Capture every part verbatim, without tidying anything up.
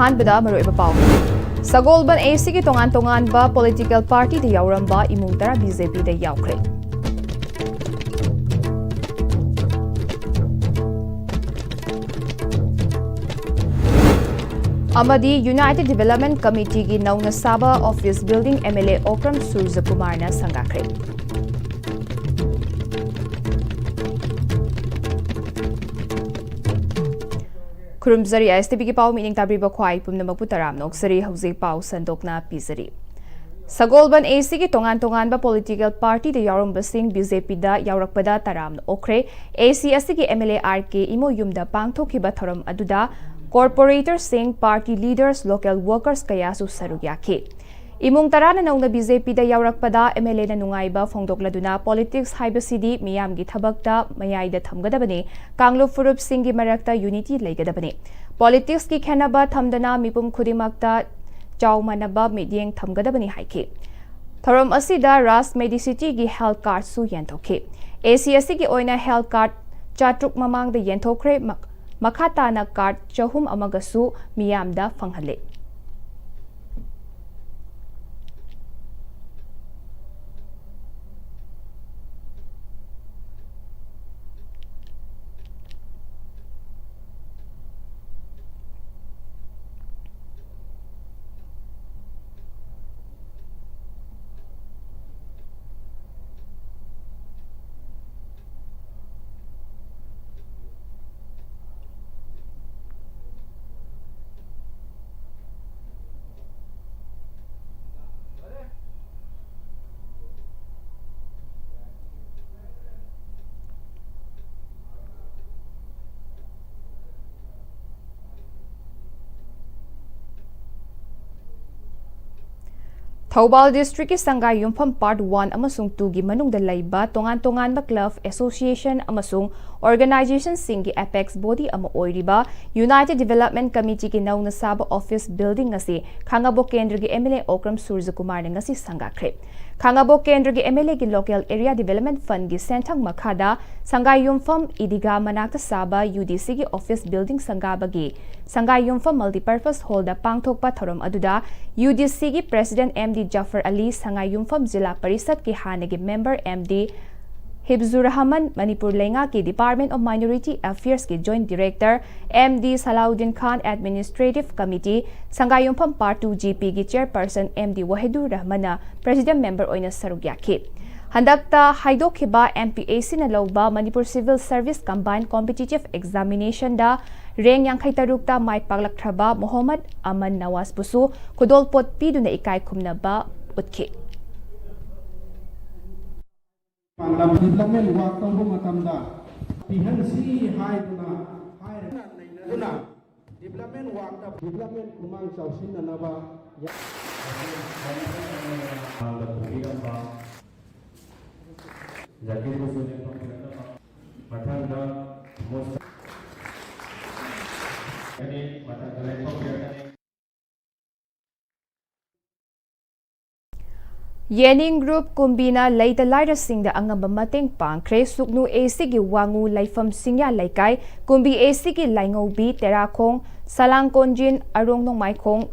ꯑꯍꯥꯟꯕꯗ ꯃꯔꯨꯑꯣꯏꯕ ꯄꯥꯎ꯫ ꯁꯒꯣꯜꯕꯟ ꯑꯦꯁꯤꯒꯤ ꯇꯣꯉꯥꯟ ꯇꯣꯉꯥꯟꯕ ꯄꯣꯂꯤꯇꯤꯀꯦꯜ ꯄꯥꯔꯇꯤꯗ ꯌꯥꯎꯔꯝꯕ ꯏꯃꯨꯡ ꯇꯔꯥ ꯕꯤ ꯖꯦ ꯄꯤꯗ ꯌꯥꯎꯈ꯭ꯔꯦ꯫ ꯑꯃꯗꯤ United Development Committeeꯒꯤ ꯅꯧꯅ ꯁꯥꯕ office building M L A Okram ꯁꯨꯔꯖꯀꯨꯃꯥꯔꯅ ꯁꯪꯒꯥꯈ꯭ꯔꯦ꯫ ꯈꯨꯔꯨꯝꯖꯔꯤ, ꯑꯥꯏ ꯑꯦꯁ ꯇꯤ ꯚꯤꯒꯤ ꯄꯥꯎ ꯃꯤꯠꯌꯦꯡ ꯇꯥꯕꯤꯕ ꯈ꯭ꯋꯥꯏ ꯄꯨꯝꯅꯃꯛꯄꯨ ꯇꯔꯥꯝꯅ ꯑꯣꯛꯆꯔꯤ꯫ ꯍꯧꯖꯤꯛ ꯄꯥꯎ ꯁꯟꯗꯣꯛꯅ ꯄꯤꯖꯔꯤ꯫ ꯁꯒꯣꯜꯕꯟ ꯑꯦꯁꯤꯒꯤ ꯇꯣꯉꯥꯟ ꯇꯣꯉꯥꯟꯕ ꯄꯣꯂꯤꯇꯤꯀꯦꯜ ꯄꯥꯔꯇꯤꯗ ꯌꯥꯎꯔꯝꯕꯁꯤꯡ ꯕꯤ ꯖꯦ ꯄꯤꯗ ꯌꯥꯎꯔꯛꯄꯗ ꯇꯔꯥꯝꯅ ꯑꯣꯛꯈ꯭ꯔꯦ꯫ ꯑꯦꯁꯤ ꯑꯁꯤꯒꯤ M L A R K ꯏꯃꯣꯌꯨꯝꯗ ꯄꯥꯡꯊꯣꯛꯈꯤꯕ ꯊꯧꯔꯝ ꯑꯗꯨꯗ corporatorꯁꯤꯡ, party leaders, local workers ꯀꯌꯥꯁꯨ ꯁꯔꯨꯛ ꯌꯥꯈꯤ꯫ ꯏꯃꯨꯡ ꯇꯔꯥꯅ ꯅꯧꯅ ꯕꯤ ꯖꯦ ꯄꯤꯗ ꯌꯥꯎꯔꯛꯄꯗ M L Aꯅ ꯅꯨꯡꯉꯥꯏꯕ ꯐꯣꯡꯗꯣꯛꯂꯗꯨꯅ, politics ꯍꯥꯏꯕꯁꯤꯗꯤ ꯃꯤꯌꯥꯝꯒꯤ ꯊꯕꯛꯇ ꯃꯌꯥꯏꯗ ꯊꯝꯒꯗꯕꯅꯤ, ꯀꯥꯡꯂꯨꯞ ꯐꯨꯔꯨꯞꯁꯤꯡꯒꯤ ꯃꯔꯛꯇ unity ꯂꯩꯒꯗꯕꯅꯤ, politicsꯀꯤ ꯈꯦꯟꯅꯕ ꯊꯝꯗꯅ ꯃꯤꯄꯨꯝ ꯈꯨꯗꯤꯡꯃꯛꯇ ꯆꯥꯎ ꯃꯥꯟꯅꯕ ꯃꯤꯠꯌꯦꯡ ꯊꯝꯒꯗꯕꯅꯤ ꯍꯥꯏꯈꯤ꯫ ꯊꯧꯔꯝ ꯑꯁꯤꯗ ꯔꯥꯖ ꯃꯦꯗꯤꯁꯤꯇꯤꯒꯤ health cardꯁꯨ ꯌꯦꯟꯊꯣꯛꯈꯤ꯫ ꯑꯦꯁꯤ ꯑꯁꯤꯒꯤ ꯑꯣꯏꯅ health card ꯆꯥꯇ꯭ꯔꯨꯛ ꯃꯃꯥꯡꯗ ꯌꯦꯟꯊꯣꯛꯈ꯭ꯔꯦ꯫ ꯃ-, ꯃꯈꯥ ꯇꯥꯅ card ꯆꯍꯨꯝ ꯑꯃꯒꯁꯨ ꯃꯤꯌꯥꯝꯗ ꯐꯪꯍꯜꯂꯦ꯫ ꯊꯧꯕꯥꯜ districtꯀꯤ ꯁꯪꯒꯥꯏ ꯌꯨꯝꯐꯝ part one ꯑꯃꯁꯨꯡ twoꯒꯤ ꯃꯅꯨꯡꯗ ꯂꯩꯕ ꯇꯣꯉꯥꯟ ꯇꯣꯉꯥꯟꯕ club, association ꯑꯃꯁꯨꯡ Organizationꯁꯤꯡꯒꯤ apex body ꯑꯃ ꯑꯣꯏꯔꯤꯕ United Development Committeeꯒꯤ ꯅꯧꯅ ꯁꯥꯕ office building ꯑꯁꯤ ꯈꯥꯉꯕꯣꯛ ꯀꯦꯟꯗ꯭ꯔꯒꯤ MLA ꯑꯣꯀ꯭ꯔꯝ ꯁꯨꯔꯖꯀꯨꯃꯥꯔꯅ ꯉꯁꯤ ꯁꯪꯒꯥꯈ꯭ꯔꯦ꯫ ꯈꯥꯉꯕꯣꯛ ꯀꯦꯟꯗ꯭ꯔꯒꯤ MLAꯒꯤ Local Area Development Fundꯒꯤ ꯁꯦꯟꯊꯪ ꯃꯈꯥꯗ ꯁꯪꯒꯥꯏꯌꯨꯝꯐꯝ ꯏꯗꯤꯒꯥ ꯃꯅꯥꯛꯇ ꯁꯥꯕ UDCꯒꯤ office building ꯁꯪꯒꯥꯕꯒꯤ ꯁꯪꯒꯥꯏꯌꯨꯝꯐꯝ Multipurpose Hallꯗ ꯄꯥꯡꯊꯣꯛꯄ ꯊꯧꯔꯝ ꯑꯗꯨꯗ UDCꯒꯤ President MD ꯖꯐꯔ ꯑꯂꯤ, ꯁꯪꯒꯥꯏꯌꯨꯝꯐꯝ ꯖꯤꯂꯥ ꯄꯔꯤꯁꯠꯀꯤ ꯍꯥꯟꯅꯒꯤ member MD ꯍꯤꯕꯖꯨꯔ ꯔꯍꯃꯟ, ꯃꯅꯤꯄꯨꯔ ꯂꯩꯉꯥꯛꯀꯤ Department of Minority Affairsꯀꯤ Joint Director MD ꯁꯂꯥꯎꯗꯤꯟ Khan, Administrative Committee ꯁꯪꯒꯥꯏꯌꯨꯝꯐꯝ Part two GPꯒꯤ Chairperson MD Wahidur ꯔꯍꯃꯟꯅ President Member ꯑꯣꯏꯅ ꯁꯔꯨꯛ ꯌꯥꯈꯤ꯫ ꯍꯟꯗꯛꯇ ꯍꯥꯏꯗꯣꯛꯈꯤꯕ MPSCꯅ ꯂꯧꯕ Manipur Civil Service Combined Competitive Examinationꯗ rank ꯌꯥꯡꯈꯩ ꯇꯔꯨꯛꯇ ꯃꯥꯏ ꯄꯥꯛꯂꯛꯈ꯭ꯔꯕ ꯃꯣꯍꯝꯃꯗ ꯑꯃꯟ ꯅꯋꯥꯖꯕꯨꯁꯨ ꯈꯨꯗꯣꯜꯄꯣꯠ ꯄꯤꯗꯨꯅ ꯏꯀꯥꯏ ꯈꯨꯝꯅꯕ ꯎꯠꯈꯤ꯫ ꯄꯥꯟꯗꯝ development work ꯇꯧꯕ ꯃꯇꯝꯗ ꯄꯤꯍꯟꯁꯤ ꯍꯥꯏꯗꯨꯅ ꯍꯥꯏꯔꯒ ꯅꯩꯅꯗꯨꯅ development workꯇ development ꯈꯨꯃꯥꯡ ꯆꯥꯎꯁꯤꯟꯅꯅꯕ ꯃꯥꯡꯗ ꯄꯨꯕꯤꯔꯝꯕ ꯖꯥꯀꯤꯔꯕꯨꯁꯨ ꯂꯦꯞꯐꯝ ꯄꯤꯔꯛꯅꯕ ꯃꯊꯪꯗ ꯃꯨꯁ-, ꯃꯊꯪꯗ ꯂꯦꯞꯐꯝ ꯄꯤꯔꯛꯀꯅꯤ꯫ ꯌꯦꯅꯤꯡ Group ꯀꯨꯝꯕꯤꯅ ꯂꯩꯇ ꯂꯥꯏꯔꯁꯤꯡꯗ ꯑꯉꯝꯕ ꯃꯇꯦꯡ ꯄꯥꯡꯈ꯭ꯔꯦ꯫ ꯁꯨꯛꯅꯨ ACꯒꯤ ꯋꯥꯉꯨ ꯂꯩꯐꯝ ꯁꯤꯡꯌꯥ ꯂꯩꯀꯥꯏ, ꯀꯨꯝꯕꯤ ACꯒꯤ ꯂꯥꯏꯉꯧꯕꯤ ꯇꯦꯔꯥꯈꯣꯡ, ꯁꯂꯥꯡ ꯀꯣꯟꯖꯤꯟ, ꯑꯔꯣꯡ ꯅꯣꯡꯃꯥꯏꯈꯣꯡ,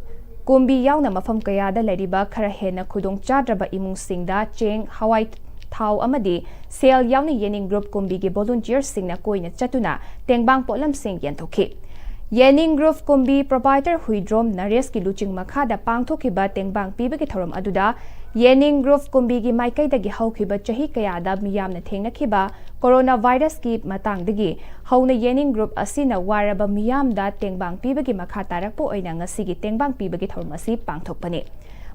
ꯀꯨꯝꯕꯤ ꯌꯥꯎꯅ ꯃꯐꯝ ꯀꯌꯥꯗ ꯂꯩꯔꯤꯕ ꯈꯔ ꯍꯦꯟꯅ ꯈꯨꯗꯣꯡ ꯆꯥꯗ꯭ꯔꯕ ꯏꯃꯨꯡꯁꯤꯡꯗ ꯆꯦꯡ, ꯍꯋꯥꯏ, ꯊꯥꯎ ꯑꯃꯗꯤ ꯁꯦꯜ ꯌꯥꯎꯅ ꯌꯦꯅꯤꯡ Group ꯀꯨꯝꯕꯤꯒꯤ volunteerꯁꯤꯡꯅ ꯀꯣꯏꯅ ꯆꯠꯇꯨꯅ ꯇꯦꯡꯕꯥꯡ ꯄꯣꯠꯂꯝꯁꯤꯡ ꯌꯦꯟꯊꯣꯛꯈꯤ꯫ ꯌꯦꯅꯤꯡ Group ꯀꯨꯝꯕꯤ proprietor ꯍꯨꯏꯗ꯭ꯔꯣꯝ ꯅꯔꯦꯁꯀꯤ ꯂꯨꯆꯤꯡ ꯃꯈꯥꯗ ꯄꯥꯡꯊꯣꯛꯈꯤꯕ ꯇꯦꯡꯕꯥꯡ ꯄꯤꯕꯒꯤ ꯊꯧꯔꯝ ꯑꯗꯨꯗ ꯌꯦꯅꯤꯡ Group ꯀꯨꯝꯕꯤꯒꯤ ꯃꯥꯏꯀꯩꯗꯒꯤ ꯍꯧꯈꯤꯕ ꯆꯍꯤ ꯀꯌꯥꯗ ꯃꯤꯌꯥꯝꯅ ꯊꯦꯡꯅꯈꯤꯕ coronavirusꯀꯤ ꯃꯇꯥꯡꯗꯒꯤ ꯍꯧꯅ ꯌꯦꯅꯤꯡ Group ꯑꯁꯤꯅ ꯋꯥꯔꯕ ꯃꯤꯌꯥꯝꯗ ꯇꯦꯡꯕꯥꯡ ꯄꯤꯕꯒꯤ ꯃꯈꯥ ꯇꯥꯔꯛꯄ ꯑꯣꯏꯅ ꯉꯁꯤꯒꯤ ꯇꯦꯡꯕꯥꯡ ꯄꯤꯕꯒꯤ ꯊꯧꯔꯝ ꯑꯁꯤ ꯄꯥꯡꯊꯣꯛꯄꯅꯤ꯫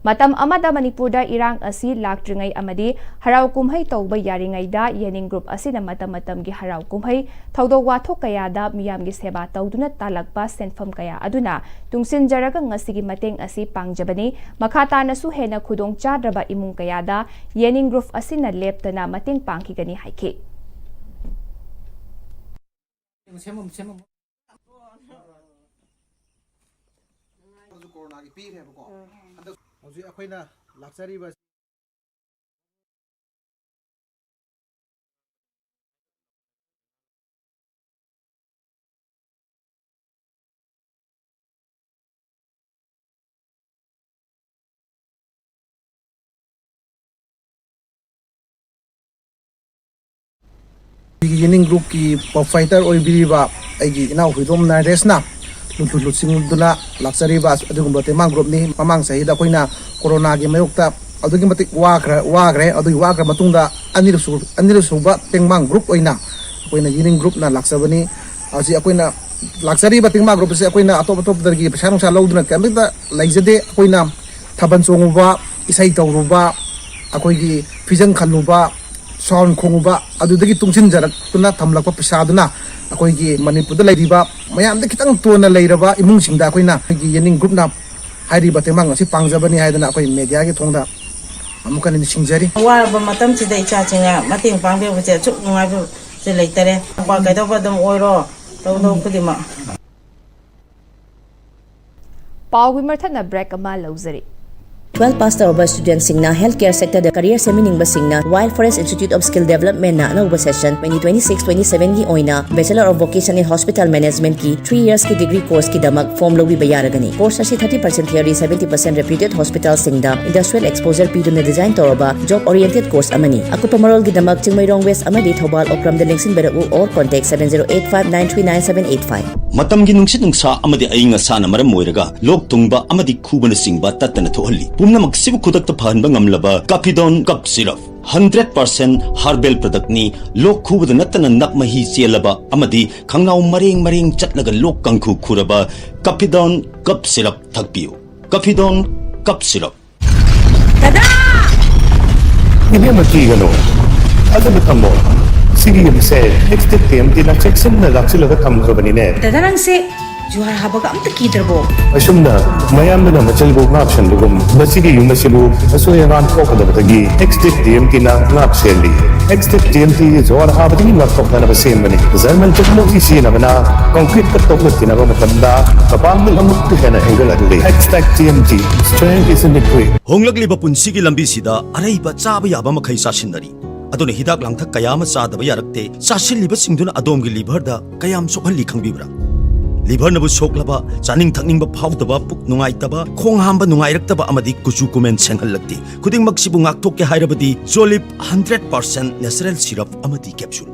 ꯃꯇꯝ ꯑꯃꯗ ꯃꯅꯤꯄꯨꯔꯗ ꯏꯔꯥꯡ ꯑꯁꯤ ꯂꯥꯛꯇ꯭ꯔꯤꯉꯩ ꯑꯃꯗꯤ ꯍꯔꯥꯎ ꯀꯨꯝꯍꯩ ꯇꯧꯕ ꯌꯥꯔꯤꯉꯩꯗ ꯌꯦꯅꯤꯡ Group ꯑꯁꯤꯅ ꯃꯇꯝ ꯃꯇꯝꯒꯤ ꯍꯔꯥꯎ ꯀꯨꯝꯍꯩ ꯊꯧꯗꯣꯛ ꯋꯥꯊꯣꯛ ꯀꯌꯥꯗ ꯃꯤꯌꯥꯝꯒꯤ ꯁꯦꯕꯥ ꯇꯧꯗꯨꯅ ꯇꯥꯜꯂꯛꯄ ꯁꯦꯟꯐꯝ ꯀꯌꯥ ꯑꯗꯨꯅ ꯇꯨꯡꯁꯤꯟꯖꯔꯒ ꯉꯁꯤꯒꯤ ꯃꯇꯦꯡ ꯑꯁꯤ ꯄꯥꯡꯖꯕꯅꯤ꯫ ꯃꯈꯥ ꯇꯥꯅꯁꯨ ꯍꯦꯟꯅ ꯈꯨꯗꯣꯡ ꯆꯥꯗ꯭ꯔꯕ ꯏꯃꯨꯡ ꯀꯌꯥꯗ ꯌꯦꯅꯤꯡ Group ꯑꯁꯤꯅ ꯂꯦꯞꯇꯅ ꯃꯇꯦꯡ ꯄꯥꯡꯈꯤꯒꯅꯤ ꯍꯥꯏꯈꯤ꯫ ꯁꯦꯝꯃꯝ ꯁꯦꯝꯃꯝ ꯀꯣꯔꯣꯅꯥꯒꯤ ꯄꯤꯈ꯭ꯔꯦꯕꯀꯣ꯫ ꯍꯟꯗꯛ ꯍꯧꯖꯤꯛ ꯑꯩꯈꯣꯏꯅ ꯂꯥꯛꯆꯔꯤꯕ ꯌꯦꯅꯤꯡ ꯒ꯭ꯔꯨꯞꯀꯤ ꯄꯣꯞ ꯐꯥꯏꯇꯔ ꯑꯣꯏꯕꯤꯔꯤꯕ ꯑꯩꯒꯤ ꯏꯅꯥꯎ ꯍꯨꯏꯗꯣꯝ ꯅꯔꯦꯁꯅ ꯂꯨꯠ ꯂꯨꯠ ꯂꯨꯠꯁꯤꯡꯗꯨꯅ ꯂꯥꯛꯆꯔꯤꯕ ꯑꯗꯨꯒꯨꯝꯕ ꯇꯦꯡꯕꯥꯡ ꯒ꯭ꯔꯨꯞꯅꯤ꯫ ꯃꯃꯥꯡ ꯆꯍꯤꯗ ꯑꯩꯈꯣꯏꯅ ꯀꯣꯔꯣꯅꯥꯒꯤ ꯃꯥꯌꯣꯛꯇ ꯑꯗꯨꯛꯀꯤ ꯃꯇꯤꯛ ꯋꯥꯈ꯭ꯔ-, ꯋꯥꯈ꯭ꯔꯦ꯫ ꯑꯗꯨꯒꯤ ꯋꯥꯈ꯭ꯔ ꯃꯇꯨꯡꯗ ꯑꯅꯤꯔꯛ ꯁꯨ-, ꯑꯅꯤꯔꯛ ꯁꯨꯕ ꯇꯦꯡꯕꯥꯡ ꯒ꯭ꯔꯨꯞ ꯑꯣꯏꯅ ꯑꯩꯈꯣꯏꯅ ꯌꯦꯅꯤꯡ ꯒ꯭ꯔꯨꯞꯅ ꯂꯥꯛꯆꯕꯅꯤ꯫ ꯍꯧꯖꯤꯛ ꯑꯩꯈꯣꯏꯅ ꯂꯥꯛꯆꯔꯤꯕ ꯇꯦꯡꯕꯥꯡ ꯒ꯭ꯔꯨꯞ ꯑꯁꯤ ꯑꯩꯈꯣꯏꯅ ꯑꯇꯣꯞ ꯑꯇꯣꯞꯄꯗꯒꯤ ꯄꯩꯁꯥ ꯅꯨꯡꯁꯥ ꯂꯧꯗꯨꯅ ꯀꯔꯤꯝꯇ ꯂꯩꯖꯗꯦ꯫ ꯑꯩꯈꯣꯏꯅ ꯊꯥꯕꯜ ꯆꯣꯡꯉꯨꯕ, ꯏꯁꯩ ꯇꯧꯔꯨꯕ, ꯑꯩꯈꯣꯏꯒꯤ ꯐꯤꯖꯪ ꯈꯜꯂꯨꯕ, ꯁꯥꯎꯟ ꯈꯣꯡꯉꯨꯕ, ꯑꯗꯨꯗꯒꯤ ꯇꯨꯡꯁꯤꯟꯖꯔꯛꯇꯨꯅ ꯊꯝꯂꯛꯄ ꯄꯩꯁꯥꯗꯨꯅ ꯑꯩꯈꯣꯏꯒꯤ ꯃꯅꯤꯄꯨꯔꯗ ꯂꯩꯔꯤꯕ ꯃꯌꯥꯝꯗ ꯈꯤꯇꯪ ꯇꯣꯟꯅ ꯂꯩꯔꯕ ꯏꯃꯨꯡꯁꯤꯡꯗ ꯑꯩꯈꯣꯏꯅ ꯑꯩꯈꯣꯏꯒꯤ ꯌꯦꯅꯤꯡ ꯒ꯭ꯔꯨꯞꯅ ꯍꯥꯏꯔꯤꯕ ꯇꯦꯡꯕꯥꯡ ꯑꯁꯤ ꯄꯥꯡꯖꯕꯅꯤ ꯍꯥꯏꯗꯅ ꯑꯩꯈꯣꯏ ꯃꯦꯗꯤꯌꯥꯒꯤ ꯊꯣꯡꯗ ꯑꯃꯨꯛꯀ ꯍꯟꯅ ꯅꯤꯡꯁꯤꯡꯖꯔꯤ꯫ ꯋꯥꯔꯕ ꯃꯇꯝꯁꯤꯗ ꯏꯆꯥꯁꯤꯡꯅ ꯃꯇꯦꯡ ꯄꯥꯡꯕꯤꯕꯁꯦ ꯑꯁꯨꯛ ꯅꯨꯡꯉꯥꯏꯕꯁꯦ ꯂꯩꯇꯔꯦ꯫ ꯀꯩꯗꯧꯕ ꯑꯗꯨꯝ ꯑꯣꯏꯔꯣ, ꯇꯧꯗꯧ ꯈꯨꯗꯤꯡꯃꯛ꯫ ꯄꯥꯎꯒꯤ ꯃꯊꯠꯅ ꯕ꯭ꯔꯦꯛ ꯑꯃ ꯂꯧꯖꯔꯤ꯫ ꯇ꯭ꯋꯦꯜꯐ ꯄꯥꯁ ꯇꯧꯔꯕ ꯁ꯭ꯇꯨꯗꯦꯟꯠꯁꯤꯡꯅ ꯍꯦꯜꯊ ꯀꯦꯌꯔ ꯁꯦꯛꯇꯔꯗ ꯀꯦꯔꯤꯌꯔ ꯁꯦꯝꯕꯤꯅꯤꯡꯕꯁꯤꯡꯅ wild forest institute of skill ꯗꯦꯕꯂꯞꯃꯦꯟꯠꯅ ꯑꯅꯧꯕ session twenty twenty six twenty ꯁꯚꯦꯟꯒꯤ ꯑꯣꯏꯅ bachelor of vocation in hospital ꯃꯦꯅꯦꯖꯃꯦꯟꯠꯀꯤ ꯊ꯭ꯔꯤ ꯌꯔꯁꯀꯤ ꯗꯤꯒ꯭ꯔꯤ ꯀꯣꯔꯁꯀꯤꯗꯃꯛ ꯐꯣꯔꯝ ꯂꯧꯕꯤꯕ ꯌꯥꯔꯒꯅꯤ꯫ ꯀꯣꯔꯁ ꯑꯁꯤ thirty percent theory, seventy percent reputed ꯍꯣꯁꯄꯤꯇꯥꯜꯁꯤꯡꯗ ꯏꯟꯗꯁꯇ꯭ꯔꯤꯌꯦꯜ ꯑꯦꯛꯁꯄꯣꯖꯔ ꯄꯤꯗꯨꯅ ꯗꯤꯖꯥꯏꯟ ꯇꯧꯔꯕ ꯖꯣꯕ ꯑꯣꯔꯤꯌꯦꯟꯇꯦꯗ ꯀꯣꯔꯁ ꯑꯃꯅꯤ꯫ ꯑꯀꯨꯞꯄ ꯃꯔꯣꯜꯒꯤꯗꯃꯛ ꯆꯤꯡꯃꯩꯔꯣꯡ ꯋꯦꯁ꯭ꯠ ꯑꯃꯗꯤ Thoubal ꯑꯣꯀ꯭ꯔꯝꯗ ꯂꯦꯡꯁꯤꯟꯕꯤꯔꯛꯎ or contact seven zero eight five nine three nine seven eight five꯫ ꯃꯇꯝꯒꯤ ꯅꯨꯡꯁꯤꯠ ꯅꯨꯡꯁꯥ ꯑꯃꯗꯤ ꯑꯏꯪ ꯑꯁꯥꯅ ꯃꯔꯝ ꯑꯣꯏꯔꯒ ꯂꯣꯛ ꯊꯨꯡꯕ ꯑꯃꯗꯤ ꯈꯨꯕꯅꯆꯤꯡꯕ ꯇꯠꯇꯅ ꯊꯣꯛꯍꯜꯂꯤ꯫ ꯄꯨꯝꯅꯃꯛꯁꯤꯕꯨ ꯈꯨꯗꯛꯇ ꯐꯍꯟꯕ ꯉꯝꯂꯕ ꯀꯥꯐꯤꯗꯣꯟ cup syrup. Hundred percent herbal ꯄ꯭ꯔꯗꯛꯅꯤ꯫ ꯂꯣꯛ ꯈꯨꯕꯗ ꯅꯠꯇꯅ ꯅꯞ ꯃꯍꯤ ꯆꯦꯜꯂꯕ ꯑꯃꯗꯤ ꯈꯪꯅꯥꯎ ꯃꯔꯦꯡ ꯃꯔꯦꯡ ꯆꯠꯂꯒ ꯂꯣꯛ ꯀꯥꯡꯈꯨ ꯈꯨꯔꯕ ꯀꯥꯐꯤꯗꯣꯟ ꯀꯞ ꯁꯤꯔꯞ ꯊꯛꯄꯤꯌꯨ꯫ ꯀꯥꯐꯤꯗꯣꯟ cup syrup. ꯗꯗꯥ! ꯏꯕꯦꯝꯃ, ꯀꯤꯒꯅꯨ꯫ ꯐꯖꯅ ꯊꯝꯃꯣ꯫ ꯁꯤꯒꯤ ꯌꯨꯝꯁꯦ ꯑꯦꯛꯁ ꯇꯤ ꯑꯦꯝ ꯇꯤꯅ ꯆꯦꯛꯁꯤꯟꯅ ꯂꯥꯛꯁꯤꯜꯂꯒ ꯊꯝꯈ꯭ꯔꯕꯅꯤꯅꯦ꯫ ꯗꯗꯥ, ꯅꯪꯁꯦ ꯖꯨꯍꯥꯔ ꯍꯥꯕꯒ ꯑꯝꯇ ꯀꯤꯗ꯭ꯔꯕꯣ? ꯑꯁꯨꯝꯅ ꯃꯌꯥꯝꯕꯅ ꯃꯆꯜꯕꯨ ꯉꯥꯛ ꯁꯦꯟꯕꯒꯨꯝ, ꯃꯁꯤꯒꯤ ꯌꯨꯝ ꯑꯁꯤꯕꯨ ꯑꯁꯣꯏ ꯑꯉꯥꯝ ꯊꯣꯛꯀꯗꯕꯗꯒꯤ ꯑꯦꯛꯁ ꯇꯤ ꯑꯦꯝ ꯇꯤꯅ ꯉꯥꯛ ꯁꯦꯜꯂꯤ꯫ X-Tech T M T ꯖꯨꯋꯥꯔ ꯍꯥꯕꯗꯒꯤ ꯉꯥꯛꯊꯣꯛꯅꯅꯕ ꯁꯦꯝꯕꯅꯤ꯫ German technology ꯁꯤꯖꯤꯟꯅꯕꯅ concrete ꯀ ꯇꯣꯛꯅ ꯊꯤꯅꯕ ꯃꯇꯝꯗ ꯃꯄꯥꯡꯒꯜ ꯑꯃꯨꯛꯀ ꯍꯦꯟꯅ ꯍꯦꯟꯒꯠꯍꯜꯂꯤ꯫ X-Tech T M T, strength is in the grip. ꯍꯣꯡꯂꯛꯂꯤꯕ ꯄꯨꯟꯁꯤꯒꯤ ꯂꯝꯕꯤꯁꯤꯗ ꯑꯔꯩꯕ ꯆꯥꯕ ꯌꯥꯕ ꯃꯈꯩ ꯆꯥꯁꯤꯟꯅꯔꯤ꯫ ꯑꯗꯨꯅ ꯍꯤꯗꯥꯛ ꯂꯥꯡꯊꯛ ꯀꯌꯥ ꯑꯃ ꯆꯥꯗꯕ ꯌꯥꯔꯛꯇꯦ꯫ ꯆꯥꯁꯤꯜꯂꯤꯕꯁꯤꯡꯗꯨꯅ ꯑꯗꯣꯝꯒꯤ liver ꯗ ꯀꯌꯥꯝ ꯁꯣꯛꯍꯜꯂꯤ ꯈꯪꯕꯤꯕ꯭ꯔꯥ? Liver ꯅꯕꯨ ꯁꯣꯛꯂꯕ, ꯆꯥꯅꯤꯡ ꯊꯛꯅꯤꯡꯕ ꯐꯥꯎꯗꯕ, ꯄꯨꯛ ꯅꯨꯡꯉꯥꯏꯇꯕ, ꯈꯣꯡ ꯍꯥꯝꯕ ꯅꯨꯡꯉꯥꯏꯔꯛꯇꯕ ꯑꯃꯗꯤ ꯀꯨꯆꯨ ꯀꯨꯃꯦꯟ ꯁꯦꯡꯍꯜꯂꯛꯇꯦ꯫ ꯈꯨꯗꯤꯡꯃꯛꯁꯤꯕꯨ ꯉꯥꯛꯊꯣꯛꯀꯦ ꯍꯥꯏꯔꯕꯗꯤ Jolib hundred percent natural syrup ꯑꯃꯗꯤ capsule꯫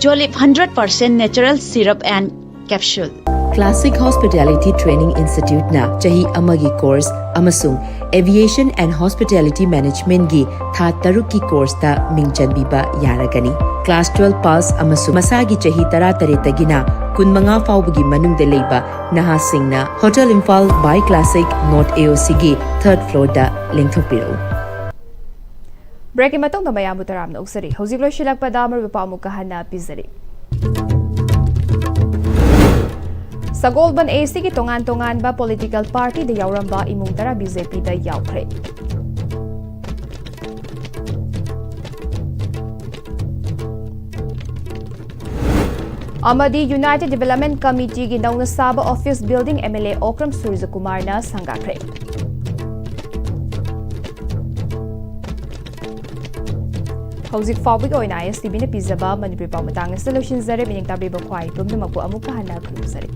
Jolib hundred percent natural syrup and capsule꯫ Classic Hospitality Training Institute ꯅ ꯆꯍꯤ ꯑꯃꯒꯤ course ꯑꯃꯁꯨꯡ Aviation and Hospitality Management ꯒꯤ ꯊꯥ ꯇꯔꯨꯛꯀꯤ course ꯇ ꯃꯤꯡ ꯆꯟꯕꯤꯕ ꯌꯥꯔꯒꯅꯤ꯫ Class twelve pass ꯑꯃꯁꯨꯡ ꯃꯁꯥꯒꯤ ꯆꯍꯤ ꯇꯔꯥꯇꯔꯦꯠꯇꯒꯤꯅ ꯀꯨꯟꯃꯉꯥ ꯐꯥꯎꯕꯒꯤ ꯃꯅꯨꯡꯗ ꯂꯩꯕ ꯅꯍꯥꯁꯤꯡꯅ Hotel Imphal by Classic North A O C ꯒꯤ third floor ꯗ ꯂꯦꯡꯊꯣꯛꯄꯤꯔꯛꯎ꯫ Break ꯀꯤ ꯃꯇꯨꯡꯗ ꯃꯌꯥꯝꯕꯨ ꯇꯔꯥꯝꯅ ꯑꯣꯛꯆꯔꯤ꯫ ꯍꯧꯖꯤꯛ ꯂꯣꯏꯁꯤꯜꯂꯛꯄꯗ ꯃꯔꯨꯑꯣꯏꯕ ꯄꯥꯎ ꯑꯃꯨꯛꯀ ꯍꯟꯅ ꯄꯤꯖꯔꯤ꯫ ꯁꯒꯣꯜꯕꯟ A C ꯒꯤ ꯇꯣꯉꯥꯟ ꯇꯣꯉꯥꯟꯕ political party ꯗ ꯌꯥꯎꯔꯝꯕ ꯏꯃꯨꯡ ꯇꯔꯥ B J P ꯗ ꯌꯥꯎꯈ꯭ꯔꯦ꯫ ꯑꯃꯗꯤ United Development Committee ꯒꯤ ꯅꯧꯅ ꯁꯥꯕ office building M L A Okram ꯁꯨꯔꯖꯀꯨꯃꯥꯔꯅ ꯁꯪꯒꯥꯈ꯭ꯔꯦ꯫ ꯍꯧꯖꯤꯛ ꯐꯥꯎꯕꯒꯤ ꯑꯣꯏꯅ I S T V ꯅ ꯄꯤꯖꯕ ꯃꯅꯤꯄꯨꯔꯤ ꯄꯥꯎ ꯃꯇꯥꯡ ꯑꯁꯤꯗ ꯂꯣꯏꯁꯤꯟꯖꯔꯦ꯫ ꯃꯤꯠꯌꯦꯡ ꯇꯥꯕꯤꯕ ꯈ꯭ꯋꯥꯏ ꯄꯨꯝꯅꯃꯛꯄꯨ ꯑꯃꯨꯛꯀ ꯍꯟꯅ ꯈꯨꯔꯨꯝꯖꯔꯤ꯫